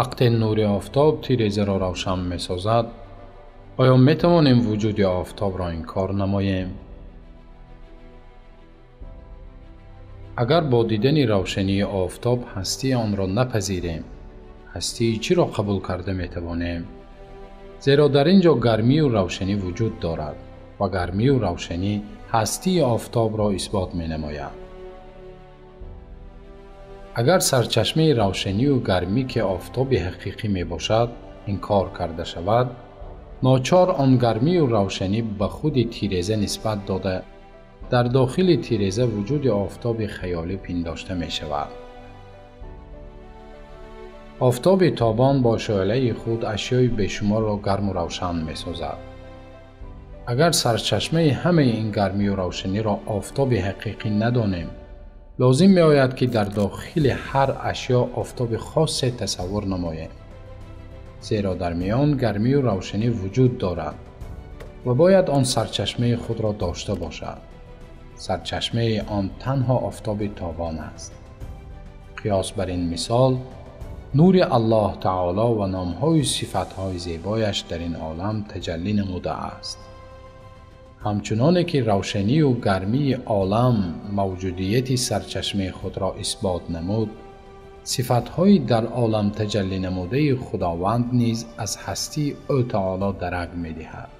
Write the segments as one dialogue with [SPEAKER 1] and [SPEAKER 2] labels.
[SPEAKER 1] Вақте нури офтоб тирезаро равшан месозад, оё метавонем вуҷуди офтобро инкор намоем? Агар бо дидани равшании офтоб ҳастии онро напазирем, ҳастии чиро қабул карда метавонем? Зеро дар ин ҷо гармию равшанӣ вуҷуд дорад ва гармию равшанӣ ҳастии офтобро исбот менамояд. Агар сарчашмаи равшанию гармӣ, ки офтоби ҳақиқӣ мебошад, инкор карда шавад, ночор он гармию равшанӣ ба худи тиреза нисбат дода, дар дохили тиреза вуҷуди офтоби хаёлӣ пиндошта мешавад. Офтоби тобон бо шӯълаи худ ашёи бешуморро гарму равшан месозад. Агар сарчашмаи ҳамаи ин гармию равшаниро офтоби ҳақиқӣ надонем, лозим меояд, ки дар дохили ҳар ашё офтоби хосе тасаввур намоем, зеро дар миён гармию равшанӣ вуҷуд дорад ва бояд он сарчашмаи худро дошта бошад. Сарчашмаи он танҳо офтоби тобон аст. Қиёс бар ин мисол, нури Аллоҳ таоло ва номҳою сифатҳои зебояш дар ин олам таҷаллӣ намудааст. Ҳамчуноне ки равшанию гармии олам мавҷудияти сарчашмаи худро исбот намуд, сифатҳои дар олам таҷаллӣ намудаи Худованд низ аз ҳастии ӯ таоло дарак медиҳад.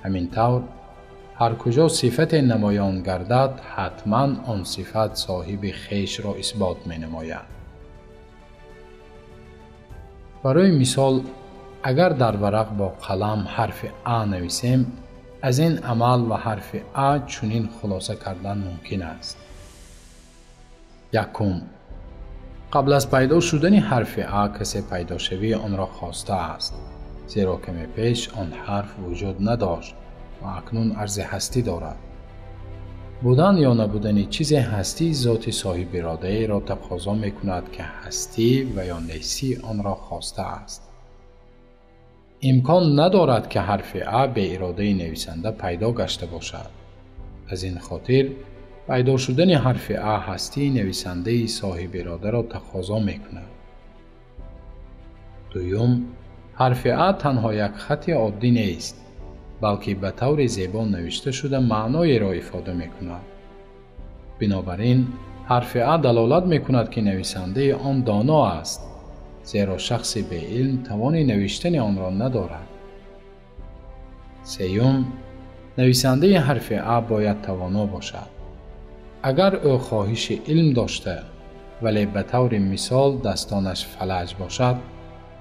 [SPEAKER 1] Ҳамин тавр, ҳар куҷо сифате намоён гардад, ҳатман он сифат соҳиби хешро исбот менамояд. Барои мисол, агар дар варақ бо қалам ҳарфи А нависем, аз ин амал ва ҳарфи А чунин хулоса кардан мумкин аст. Якум, қабл аз пайдо шудани ҳарфи А касе пайдошавии онро хостааст, зеро каме пеш он ҳарф вуҷуд надошт ва акнун арзи ҳастӣ дорад. Будан ё набудани чизе ҳастии зоти соҳибиродаеро тақозо мекунад, ки ҳастӣ ва ё нестии онро хостааст. Имкон надорад, ки ҳарфи А беиродаи нависанда пайдо гашта бошад. Аз ин хотир пайдо шудани ҳарфи А ҳастии нависандаи соҳибиродаро тақозо мекунад. Дуюм, ҳарфи А танҳо як хати оддӣ нест, балки ба таври зебо навишта шуда маъноеро ифода мекунад. Бинобар ин, ҳарфи А далолат мекунад, ки нависандаи он доно аст, зеро шахси беилм тавони навиштани онро надорад. Сеюм, нависандаи ҳарфи А бояд тавоно бошад. Агар ӯ хоҳиши илм дошта, вале ба таври мисол дастонаш фалаҷ бошад,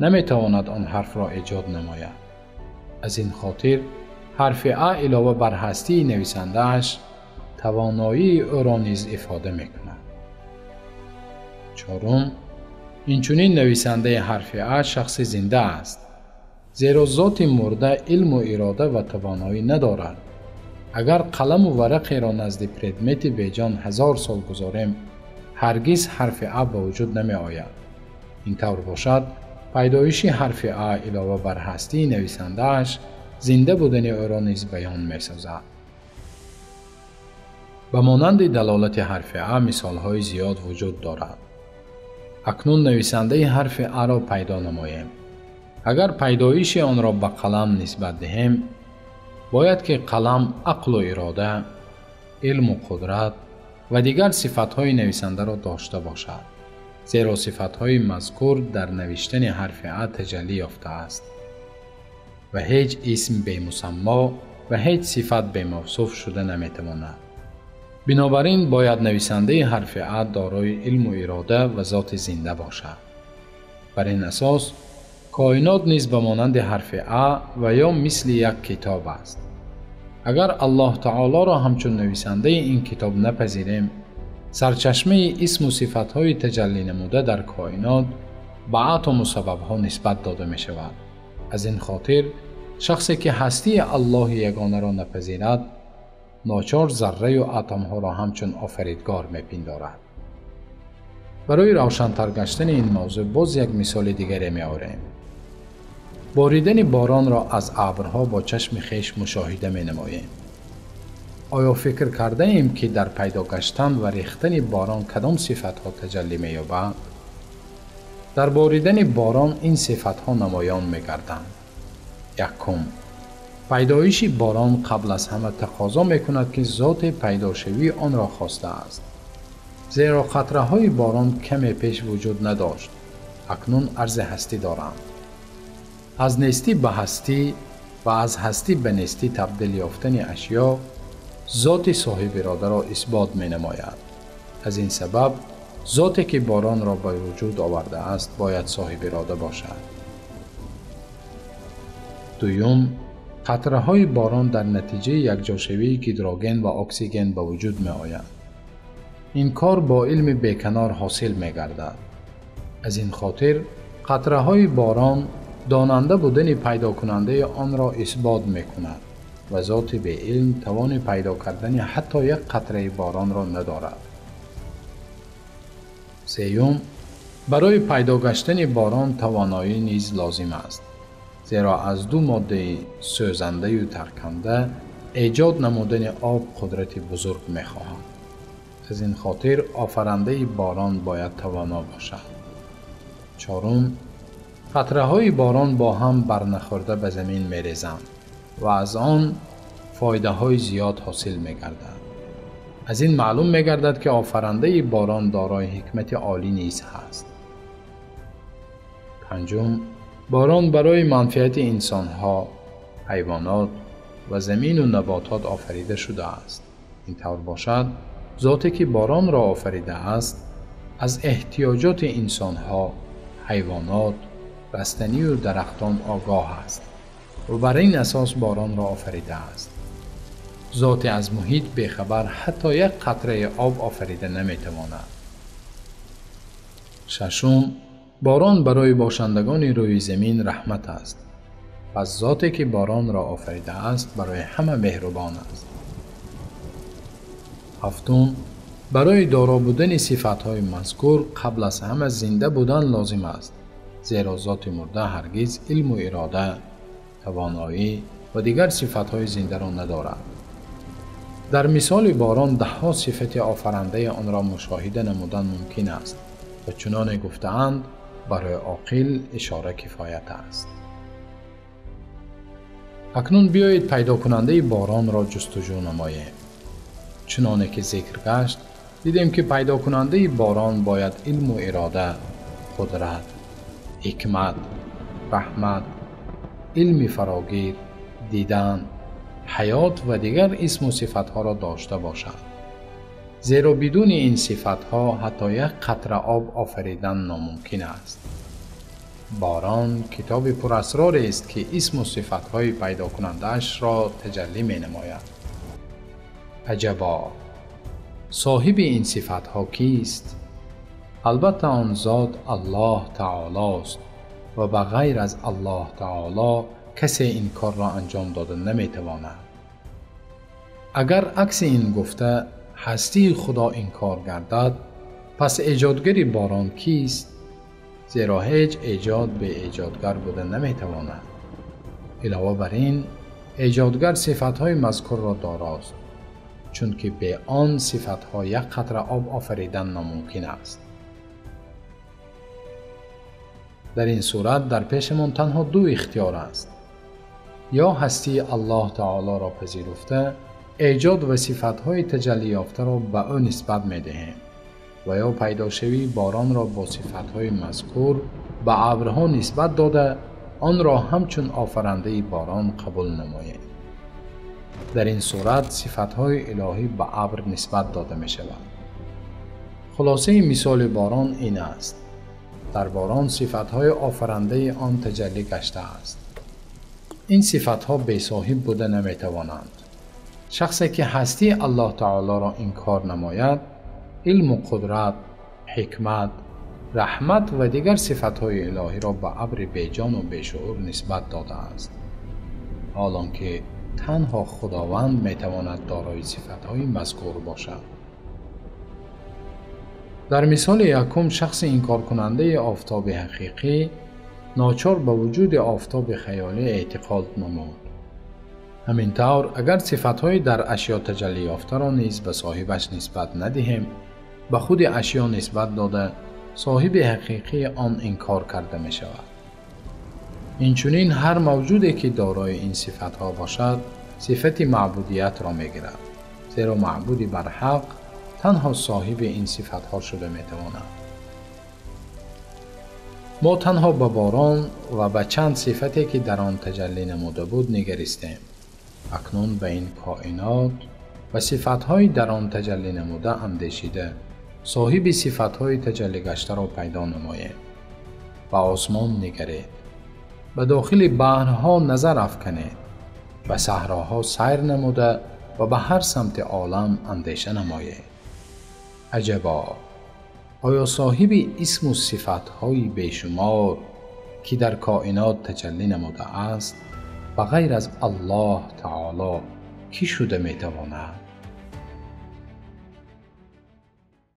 [SPEAKER 1] наметавонад он ҳарфро эҷод намояд. Аз ин хотир ҳарфи А илова бар ҳастии нависандааш тавоноии ӯро низ ифода мекунад. Чорум, инчунин нависандаи ҳарфи А шахси зинда аст, зеро зоти мурда илму ирода ва тавоноӣ надорад. Агар қаламу варақеро назди предмети беҷон 1000 сол гузорем, ҳаргиз ҳарфи А ба вуҷуд намеояд. Ин тавр бошад, пайдоиши ҳарфи А илова бар ҳастии нависандааш зинда будани ӯро низ баён месозад. Ба монанди далолати ҳарфи А мисолҳои зиёд вуҷуд дорад. Акнун нависандаи ҳарфи А-ро пайдо намоем. Агар пайдоиши онро ба қалам нисбат диҳем, бояд ки қалам ақлу ирода, илму қудрат ва дигар сифатҳои нависандаро дошта бошад, зеро сифатҳои мазкур дар навиштани ҳарфи А таҷаллӣ ёфтааст ва ҳеҷ исм бемусаммо ва ҳеҷ сифат бемавсуф шуда наметавонад. Бинобар ин бояд нависандаи ҳарфи А дорои илму ирода ва зоти зинда бошад. Бар ин асос, коинот низ ба монанди ҳарфи А ва ё мисли як китоб аст. Агар Аллоҳ таолоро ҳамчун нависандаи ин китоб напазирем, сарчашмаи исму сифатҳои таҷаллӣ намуда дар коинот ба атому сабабҳо нисбат дода мешавад. Аз ин хотир шахсе ки ҳастии Аллоҳи ягонаро напазирад, ночор зарраю атомҳоро ҳамчун офаридгор мепиндорад. Барои равшантар гаштани ин мавзӯъ боз як мисоли дигаре меорем. Боридани боронро аз абрҳо бо чашми хеш мушоҳида менамоем. Оё фикр кардаем, ки дар пайдо гаштан ва рехтани борон кадом сифатҳо таҷаллӣ меёбанд? Дар боридани борон ин сифатҳо намоён мегарданд. Якум, пайдоиши борон қабл аз ҳама тақозо мекунад, ки зоти пайдошавии онро хостааст. Зеро қатраҳои борон каме пеш вуҷуд надошт, акнун арзи ҳастӣ доранд. Аз нестӣ ба ҳастӣ ва аз ҳастӣ ба нестӣ табдил ёфтани ашё зоти соҳибиродаро исбот менамояд. Аз ин сабаб зоте ки боронро ба вуҷуд овардааст бояд соҳибирода бошад. Дуюм, қатраҳои борон дар натиҷаи якҷошавии гидроген ва оксиген ба вуҷуд меоянд. Ин кор бо илми беканор ҳосил мегардад. Аз ин хотир қатраҳои борон донанда будани пайдокунандаи онро исбот мекунад ва зоти беилм тавони пайдо кардани ҳатто як қатраи боронро надорад. Сеюм, барои пайдо гаштани борон тавоноӣ низ лозим аст, зеро аз ду моддаи сӯзандаю тарканда эҷод намудани об қудрати бузург мехоҳад. Аз ин хотир офарандаи борон бояд тавоно бошад. Чорум, қатраҳои борон бо ҳам барнахӯрда ба замин мерезанд ва аз он фоидаҳои зиёд ҳосил мегардад. Аз ин маълум мегардад, ки офарандаи борон дорои ҳикмати олӣ низ ҳаст. Панҷум, борон барои манфиати инсонҳо, ҳайвонот ва замину наботот офарида шудааст. Ин тавр бошад, зоте ки боронро офаридааст аз эҳтиёҷоти инсонҳо, ҳайвонот, растанию дарахтон огоҳ аст ва бар ин асос боронро офаридааст. Зоте аз муҳит бехабар ҳатто як қатраи об офарида наметавонад. Шашум, борон барои бошандагони рӯи замин раҳмат аст. Пас зоте ки боронро офаридааст барои ҳама меҳрубон аст. Ҳафтум, барои доро будани сифатҳои мазкур қабл аз ҳама зинда будан лозим аст, зеро зоти мурда ҳаргиз илму ирода, тавоноӣ ва дигар сифатҳои зиндаро надорад. Дар мисоли борон даҳҳо сифати офарандаи онро мушоҳида намудан мумкин аст ва чуноне гуфтаанд, барои оқил ишора кифоят аст. Акнун биёед пайдокунандаи боронро ҷустуҷӯ намоем. Чуноне ки зикр гашт, дидем ки пайдокунандаи борон бояд илму ирода, қудрат, ҳикмат, раҳмат, илми фарогир, дидан, ҳаёт ва дигар исму сифатҳоро дошта бошад. Зеро бидуни ин сифатҳо ҳатто як қатра об офаридан номумкин аст. Борон китоби пурасрорест, ки исму сифатҳои пайдокунандаашро таҷаллӣ менамояд. Аҷабо! Соҳиби ин сифатҳо кист? Албатта он зот Аллоҳ таолост ва ба ғайр аз Аллоҳ таоло касе ин корро анҷом дода наметавонад. Агар акси ин гуфта ҳастии Худо инкор гардад, пас эҷодгари борон кист? Зеро ҳеҷ эҷод бе эҷодгар буда наметавонад. Илова бар ин, эҷодгар сифатҳои мазкурро дорост, чунки бе он сифатҳо як қатра об офаридан номумкин аст. Дар ин сурат дар пешамон танҳо ду ихтиёр аст: ё ҳастии Аллоҳ таолоро пазируфта, эҷод ва сифатҳои таҷаллиёфтаро ба ӯ нисбат медиҳем, ва ё пайдошавии боронро бо сифатҳои мазкур ба абрҳо нисбат дода, онро ҳамчун офарандаи борон қабул намоем. Дар ин сурат сифатҳои илоҳӣ ба абр нисбат дода мешавад. Хулосаи мисоли борон ин аст: дар борон сифатҳои офарандаи он таҷаллӣ гаштааст. Ин сифатҳо бесоҳиб буда наметавонанд. Шахсе ки ҳастии Аллоҳ таолоро инкор намояд, илму қудрат, ҳикмат, раҳмат ва дигар сифатҳои илоҳиро ба абри беҷону бешуур нисбат додааст. Ҳол он ки танҳо Худованд метавонад дорои сифатҳои мазкур бошад. Дар мисоли якум, шахси инкоркунандаи офтоби ҳақиқӣ ночор ба вуҷуди офтоби хаёлӣ эътиқод намуд. Ҳамин тавр, агар сифатҳои дар ашё таҷаллиёфтаро низ ба соҳибаш нисбат надиҳем, ба худи ашё нисбат дода, соҳиби ҳақиқии он инкор карда мешавад. Инчунин ҳар мавҷуде ки дорои ин сифатҳо бошад, сифати маъбудиятро мегирад, зеро маъбуди барҳақ танҳо соҳиби ин сифатҳо шуда метавонад. Мо танҳо ба борон ва ба чанд сифате ки дар он таҷаллӣ намуда буд нигаристем. Акнун ба ин коинот ва сифатҳои дар он таҷаллӣ намуда андешида, соҳиби сифатҳои таҷаллигаштаро пайдо намоем. Ба осмон нигаред, ба дохили баҳрҳо назар афканед, ба саҳроҳо сайр намуда ва ба ҳар самти олам андеша намоед. Аҷабо! Оё соҳиби исму сифатҳои бешумор ки дар коинот таҷаллӣ намудааст, ба ғайр аз Аллоҳ таоло кӣ шуда метавонад?